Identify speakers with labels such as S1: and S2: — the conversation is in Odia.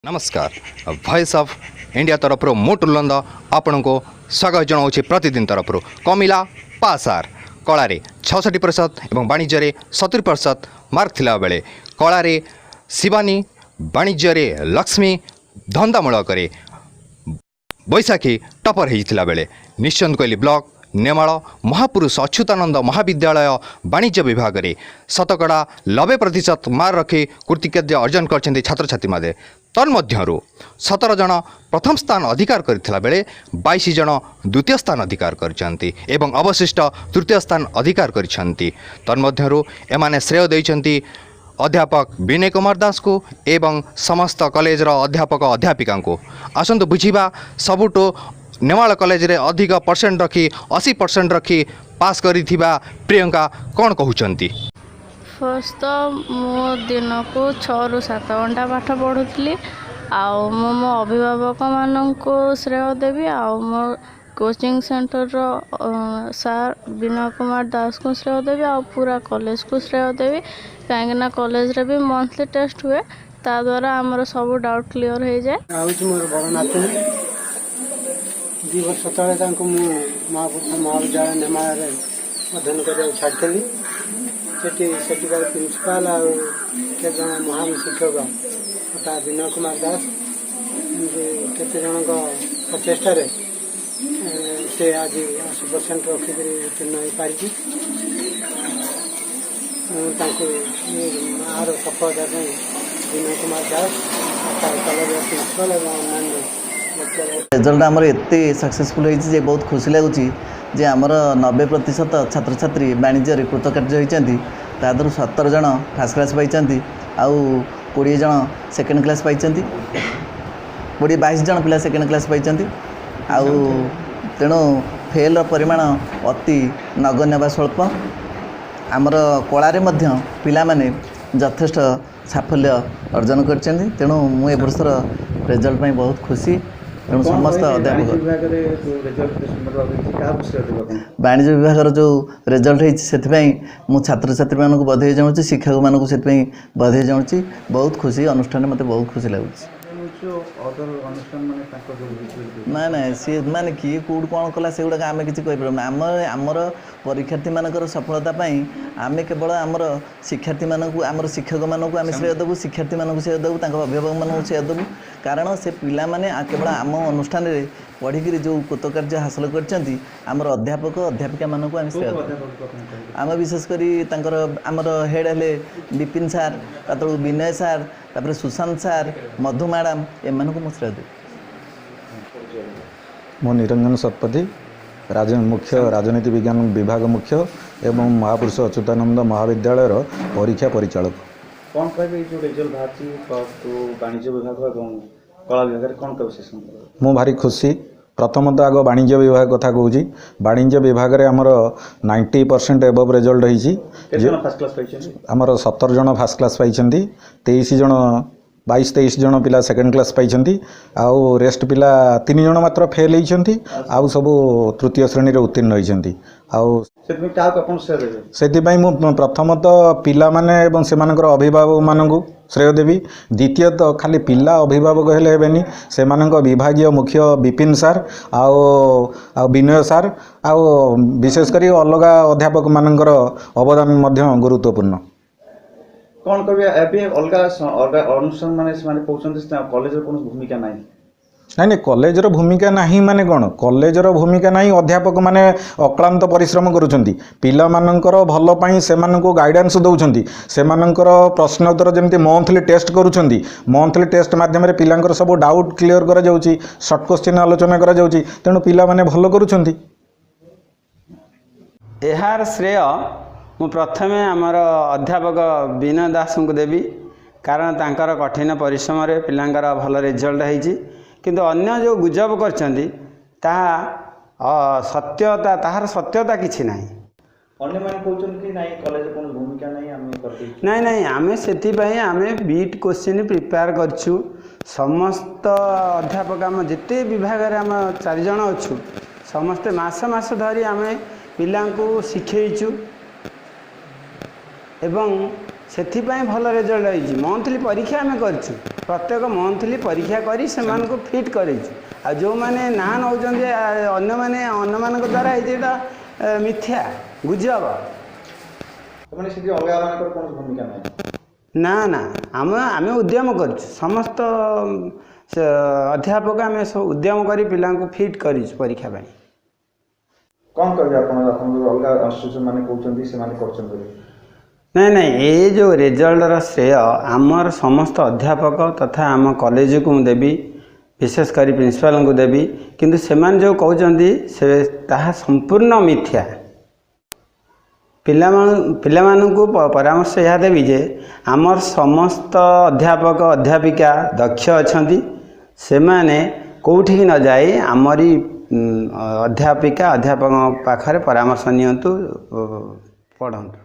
S1: ନମସ୍କାର, ଭଏସ୍ ଅଫ୍ ଇଣ୍ଡିଆ ତରଫରୁ ମୁଁ ଟୁଲନ୍ଦ ଆପଣଙ୍କୁ ସ୍ୱାଗତ ଜଣାଉଛି। ପ୍ରତିଦିନ ତରଫରୁ କମିଲା ପାସ୍ ହାର। କଳାରେ 66% ଏବଂ ବାଣିଜ୍ୟରେ 70% ମାର୍କ ଥିଲାବେଳେ କଳାରେ ଶିବାନୀ, ବାଣିଜ୍ୟରେ ଲକ୍ଷ୍ମୀ, ଧନ୍ଦାମୂଳକରେ ବୈଶାଖୀ ଟପର ହେଇଥିଲା ବେଳେ ନିଶ୍ଚିନ୍ତକୋଇଲି ବ୍ଲକ ନେମାଳ ମହାପୁରୁଷ ଅଚ୍ୟୁତାନନ୍ଦ ମହାବିଦ୍ୟାଳୟ ବାଣିଜ୍ୟ ବିଭାଗରେ 90% ମାର୍କ ରଖି କୃତିକାର୍ଯ୍ୟ ଅର୍ଜନ କରିଛନ୍ତି ଛାତ୍ରଛାତ୍ରୀମାନେ। ତନ୍ମଧ୍ୟରୁ 17 ଜଣ ପ୍ରଥମ ସ୍ଥାନ ଅଧିକାର କରିଥିଲା ବେଳେ 22 ଜଣ ଦ୍ୱିତୀୟ ସ୍ଥାନ ଅଧିକାର କରିଛନ୍ତି ଏବଂ ଅବଶିଷ୍ଟ ତୃତୀୟ ସ୍ଥାନ ଅଧିକାର କରିଛନ୍ତି। ତନ୍ମଧ୍ୟରୁ ଏମାନେ ଶ୍ରେୟ ଦେଇଛନ୍ତି ଅଧ୍ୟାପକ ବିନୟ କୁମାର ଦାସଙ୍କୁ ଏବଂ ସମସ୍ତ କଲେଜର ଅଧ୍ୟାପକ ଅଧ୍ୟାପିକାଙ୍କୁ। ଆସନ୍ତୁ ବୁଝିବା, ସବୁଠୁ ନେମାଳ କଲେଜରେ ଅଧିକ ପରସେଣ୍ଟ ରଖି, 80% ରଖି ପାସ୍ କରିଥିବା ପ୍ରିୟଙ୍କା କ'ଣ କହୁଛନ୍ତି?
S2: ଫାର୍ଷ୍ଟ ତ ମୁଁ ଦିନକୁ 6ରୁ 7 ଘଣ୍ଟା ପାଠ ପଢ଼ୁଥିଲି। ଆଉ ମୁଁ ମୋ ଅଭିଭାବକମାନଙ୍କୁ ଶ୍ରେୟ ଦେବି ଆଉ ମୋ କୋଚିଂ ସେଣ୍ଟରର ସାର୍ ବିନୟ କୁମାର ଦାସଙ୍କୁ ଶ୍ରେୟ ଦେବି ଆଉ ପୁରା କଲେଜକୁ ଶ୍ରେୟ ଦେବି, କାହିଁକିନା କଲେଜରେ ବି ମନ୍ଥଲି ଟେଷ୍ଟ ହୁଏ, ତା ଦ୍ୱାରା ଆମର ସବୁ ଡାଉଟ୍ କ୍ଲିଅର୍ ହେଇଯାଏ।
S3: ହେଉଛି ମୋର ବଡ଼ ନାତୁଣୀ। 2 ବର୍ଷ ତଳେ ତାଙ୍କୁ ମୁଁ ମହାପୁରୁଷ ମହାବିଦ୍ୟାଳୟ ନେମାଳରେ ଅଧ୍ୟୟନ କରିବାକୁ ଛାଡ଼ିଥିଲି। ସେଠିକାର ପ୍ରିନ୍ସିପାଲ ଆଉ କେତେଜଣ ମହାନ ଶିକ୍ଷକ ତଥା ବିନୟ କୁମାର ଦାସ, ଏମିତି କେତେ ଜଣଙ୍କ ପ୍ରଚେଷ୍ଟାରେ ସେ ଆଜି 80% ରଖିକରି ଉତ୍ତୀର୍ଣ୍ଣ ହୋଇପାରିଛି। ମୁଁ ତାଙ୍କୁ ଆର ସଫଳତା ପାଇଁ ବିନୟ କୁମାର ଦାସ, କଲେଜର ପ୍ରିନ୍ସିପାଲ ଏବଂ ଅନ୍ୟାନ୍ୟ ଲେକ୍ଚର
S4: ରେଜଲ୍ଟ ଆମର ଏତେ ସକ୍ସେସଫୁଲ୍ ହେଇଛି ଯେ ବହୁତ ଖୁସି ଲାଗୁଛି ଯେ ଆମର 90% ଛାତ୍ରଛାତ୍ରୀ ବାଣିଜ୍ୟରେ କୃତକାର୍ଯ୍ୟ ହୋଇଛନ୍ତି। ତା ଦେହରୁ 17 ଜଣ ଫାର୍ଷ୍ଟ କ୍ଲାସ୍ ପାଇଛନ୍ତି ଆଉ 20 ଜଣ ସେକେଣ୍ଡ କ୍ଲାସ୍ ପାଇଛନ୍ତି। 20 22 ଜଣ ପିଲା ସେକେଣ୍ଡ କ୍ଲାସ୍ ପାଇଛନ୍ତି। ଆଉ ତେଣୁ ଫେଲ୍ର ପରିମାଣ ଅତି ନଗଣ୍ୟ ବା ସ୍ୱଳ୍ପ। ଆମର କଳାରେ ମଧ୍ୟ ପିଲାମାନେ ଯଥେଷ୍ଟ ସାଫଲ୍ୟ ଅର୍ଜନ କରିଛନ୍ତି। ତେଣୁ ମୁଁ ଏ ବର୍ଷର ରେଜଲ୍ଟ ପାଇଁ ବହୁତ ଖୁସି। ତେଣୁ ସମସ୍ତ ଅଧ୍ୟାପକ
S5: ବିଭାଗରେ ଯେଉଁ ରେଜଲ୍ଟ ଏତେ ସୁନ୍ଦର ଭାବେ ହେଇଛି, କାହାକୁ ଶ୍ରେୟ ଦେବେ ଆପଣ?
S4: ବାଣିଜ୍ୟ ବିଭାଗର ଯେଉଁ ରେଜଲ୍ଟ ହେଇଛି, ସେଥିପାଇଁ ମୁଁ ଛାତ୍ରଛାତ୍ରୀମାନଙ୍କୁ ବଧେଇ ଜଣାଉଛି, ଶିକ୍ଷକମାନଙ୍କୁ ସେଥିପାଇଁ ବଧେଇ ଜଣାଉଛି। ବହୁତ ଖୁସି, ଅନୁଷ୍ଠାନରେ ମୋତେ ବହୁତ ଖୁସି ଲାଗୁଛି।
S5: ଅଦର ଅନୁଷ୍ଠାନ ମାନେ ତାଙ୍କ ଯେଉଁ
S4: ନାଇଁ ନାଇଁ, ସିଏ ମାନେ କିଏ କେଉଁଠୁ କ'ଣ କଲା, ସେଗୁଡ଼ାକ ଆମେ କିଛି କହିପାରିବୁନି। ଆମର ପରୀକ୍ଷାର୍ଥୀମାନଙ୍କର ସଫଳତା ପାଇଁ ଆମେ କେବଳ ଆମର ଶିକ୍ଷାର୍ଥୀମାନଙ୍କୁ, ଆମର ଶିକ୍ଷକମାନଙ୍କୁ ଆମେ ଶ୍ରେୟ ଦେବୁ, ଶିକ୍ଷାର୍ଥୀମାନଙ୍କୁ ଶ୍ରେୟ ଦେବୁ, ତାଙ୍କ ଅଭିଭାବକମାନଙ୍କୁ ଶ୍ରେୟ ଦେବୁ। କାରଣ ସେ ପିଲାମାନେ କେବଳ ଆମ ଅନୁଷ୍ଠାନରେ ପଢ଼ିକିରି ଯେଉଁ କୃତକାର୍ଯ୍ୟ ହାସଲ କରିଛନ୍ତି, ଆମର ଅଧ୍ୟାପକ ଅଧ୍ୟାପିକାମାନଙ୍କୁ ଆମେ ଶ୍ରେୟ ଦେବୁ।
S5: ଅଧ୍ୟାପକ ଆପଣ କହିବେ?
S4: ଆମେ ବିଶେଷ କରି ତାଙ୍କର ଆମର ହେଡ଼୍ ହେଲେ ବିପିନ ସାର୍, ତା ତଳକୁ ବିନୟ ସାର୍, ତାପରେ ସୁଶାନ୍ତ ସାର୍, ମଧୁ ମ୍ୟାଡ଼ାମ୍, ଏମାନଙ୍କୁ ମୁଁ ଶ୍ରେୟ ଦେବି।
S6: ମୁଁ ନିରଞ୍ଜନ ଶତପଥୀ, ମୁଖ୍ୟ ରାଜନୀତି ବିଜ୍ଞାନ ବିଭାଗ ମୁଖ୍ୟ ଏବଂ ମହାପୁରୁଷ ଅଚ୍ୟୁତାନନ୍ଦ ମହାବିଦ୍ୟାଳୟର ପରୀକ୍ଷା ପରିଚାଳକ।
S5: କ'ଣ କହିବେ, ଏଇ ଯେଉଁ ରେଜଲ୍ଟ ବାହାରିଛି ପ୍ଲସ୍ ଟୁ ବାଣିଜ୍ୟ ବିଭାଗ ଏବଂ କଳା ବିଭାଗରେ, କ'ଣ କହିବେ ସେ ସମ୍ପର୍କରେ?
S6: ମୁଁ ଭାରି ଖୁସି। ପ୍ରଥମତଃ ଆଗ ବାଣିଜ୍ୟ ବିଭାଗ କଥା କହୁଛି। ବାଣିଜ୍ୟ ବିଭାଗରେ ଆମର 90% ଏବଭ୍ ରେଜଲ୍ଟ ହେଇଛି।
S5: କେତେ ଜଣ ଫାର୍ଷ୍ଟ କ୍ଲାସ୍ ପାଇଛନ୍ତି?
S6: ଆମର 17 ଜଣ ଫାର୍ଷ୍ଟ କ୍ଲାସ୍ ପାଇଛନ୍ତି, 23 ଜଣ, 22 23 ଜଣ ପିଲା ସେକେଣ୍ଡ କ୍ଲାସ୍ ପାଇଛନ୍ତି ଆଉ ରେଷ୍ଟ ପିଲା ତିନି ଜଣ ମାତ୍ର ଫେଲ୍ ହେଇଛନ୍ତି, ଆଉ ସବୁ ତୃତୀୟ ଶ୍ରେଣୀରେ ଉତ୍ତୀର୍ଣ୍ଣ ହୋଇଛନ୍ତି। ଆଉ
S5: ସେଥିପାଇଁ କାହାକୁ ଆପଣ ଶ୍ରେୟ ଦେବେ?
S6: ସେଥିପାଇଁ ମୁଁ ପ୍ରଥମତଃ ପିଲାମାନେ ଏବଂ ସେମାନଙ୍କର ଅଭିଭାବକମାନଙ୍କୁ ଶ୍ରେୟ ଦେବି। ଦ୍ୱିତୀୟତଃ, ଖାଲି ପିଲା ଅଭିଭାବକ ହେଲେ ହେବେନି, ସେମାନଙ୍କ ବିଭାଗୀୟ ମୁଖ୍ୟ ବିପିନ ସାର୍ ଆଉ ବିନୟ ସାର୍ ଆଉ ବିଶେଷ କରି ଅଲଗା ଅଧ୍ୟାପକମାନଙ୍କର ଅବଦାନ ମଧ୍ୟ ଗୁରୁତ୍ୱପୂର୍ଣ୍ଣ।
S5: କ'ଣ କହିବେ, ଏବେ ଅଲଗା ଅନୁଷ୍ଠାନ ମାନେ ସେମାନେ କହୁଛନ୍ତି କଲେଜର କୌଣସି ଭୂମିକା ନାହିଁ।
S6: ନାଇଁ ନାଇଁ, କଲେଜର ଭୂମିକା ନାହିଁ ମାନେ କ'ଣ? କଲେଜର ଭୂମିକା ନାହିଁ? ଅଧ୍ୟାପକମାନେ ଅକ୍ଳାନ୍ତ ପରିଶ୍ରମ କରୁଛନ୍ତି ପିଲାମାନଙ୍କର ଭଲ ପାଇଁ, ସେମାନଙ୍କୁ ଗାଇଡ଼ାନ୍ସ ଦେଉଛନ୍ତି, ସେମାନଙ୍କର ପ୍ରଶ୍ନ ଉତ୍ତର ଯେମିତି ମନ୍ଥଲି ଟେଷ୍ଟ କରୁଛନ୍ତି, ମନ୍ଥଲି ଟେଷ୍ଟ ମାଧ୍ୟମରେ ପିଲାଙ୍କର ସବୁ ଡାଉଟ୍ କ୍ଲିଅର୍ କରାଯାଉଛି, ସର୍ଟ କୋଶ୍ଚିନ୍ ଆଲୋଚନା କରାଯାଉଛି। ତେଣୁ ପିଲାମାନେ ଭଲ କରୁଛନ୍ତି।
S7: ଏହାର ଶ୍ରେୟ ମୁଁ ପ୍ରଥମେ ଆମର ଅଧ୍ୟାପକ ବିନୟ ଦାସଙ୍କୁ ଦେବି, କାରଣ ତାଙ୍କର କଠିନ ପରିଶ୍ରମରେ ପିଲାଙ୍କର ଭଲ ରେଜଲ୍ଟ ହେଇଛି। କିନ୍ତୁ ଅନ୍ୟ ଯେଉଁ ଗୁଜବ କରିଛନ୍ତି, ତାହା ସତ୍ୟତା ତାହାର ସତ୍ୟତା କିଛି ନାହିଁ।
S5: ଅନ୍ୟମାନେ କହୁଛନ୍ତି କି ନାଇଁ, କଲେଜର କୌଣସି ଭୂମିକା ନାହିଁ, ଆମେ କରିଦେଇଛୁ।
S7: ନାଇଁ ନାଇଁ, ଆମେ ସେଥିପାଇଁ ଆମେ ବିଟ୍ କୋଶ୍ଚିନ୍ ପ୍ରିପେୟାର କରିଛୁ। ସମସ୍ତ ଅଧ୍ୟାପକ, ଆମ ଯେତେ ବିଭାଗରେ ଆମ ଚାରିଜଣ ଅଛୁ, ସମସ୍ତେ ମାସ ମାସ ଧରି ଆମେ ପିଲାଙ୍କୁ ଶିଖେଇଛୁ ଏବଂ ସେଥିପାଇଁ ଭଲ ରେଜଲ୍ଟ ହେଇଛି। ମନ୍ଥଲି ପରୀକ୍ଷା ଆମେ କରିଛୁ। ପ୍ରତ୍ୟେକ ମନ୍ଥଲି ପରୀକ୍ଷା କରି ସେମାନଙ୍କୁ ଫିଟ୍ କରିଛୁ। ଆଉ ଯେଉଁମାନେ ନାଁ ନେଉଛନ୍ତି ଅନ୍ୟମାନେ, ଅନ୍ୟମାନଙ୍କ ଦ୍ୱାରା ହେଇଛି, ଏଇଟା ମିଥ୍ୟା ଗୁଜବ।
S5: ମାନେ ସେଠି ଅଲଗା ମାନଙ୍କର କୌଣସି ଭୂମିକା ନାହିଁ?
S7: ନା ନା, ଆମେ ଉଦ୍ୟମ କରିଛୁ। ସମସ୍ତ ଅଧ୍ୟାପକ ଆମେ ସବୁ ଉଦ୍ୟମ କରି ପିଲାଙ୍କୁ ଫିଟ୍ କରିଛୁ ପରୀକ୍ଷା ପାଇଁ।
S5: କ'ଣ କହିବେ ଆପଣ, ଆପଣଙ୍କ ଅଲଗା ଇନଷ୍ଟିଟ୍ୟୁସନ୍ ମାନେ କହୁଛନ୍ତି ସେମାନେ କରୁଛନ୍ତି ବୋଲି?
S7: ନାଇଁ ନାଇଁ, ଏ ଯେଉଁ ରେଜଲ୍ଟର ଶ୍ରେୟ ଆମର ସମସ୍ତ ଅଧ୍ୟାପକ ତଥା ଆମ କଲେଜକୁ ମୁଁ ଦେବି, ବିଶେଷ କରି ପ୍ରିନ୍ସିପାଲଙ୍କୁ ଦେବି। କିନ୍ତୁ ସେମାନେ ଯେଉଁ କହୁଛନ୍ତି ସେ ତାହା ସମ୍ପୂର୍ଣ୍ଣ ମିଥ୍ୟା। ପିଲାମାନଙ୍କୁ ପରାମର୍ଶ ଏହା ଦେବି ଯେ ଆମର ସମସ୍ତ ଅଧ୍ୟାପକ ଅଧ୍ୟାପିକା ଦକ୍ଷ ଅଛନ୍ତି। ସେମାନେ କେଉଁଠିକି ନ ଯାଇ ଆମରି ଅଧ୍ୟାପିକା ଅଧ୍ୟାପକଙ୍କ ପାଖରେ ପରାମର୍ଶ ନିଅନ୍ତୁ, ପଢ଼ନ୍ତୁ।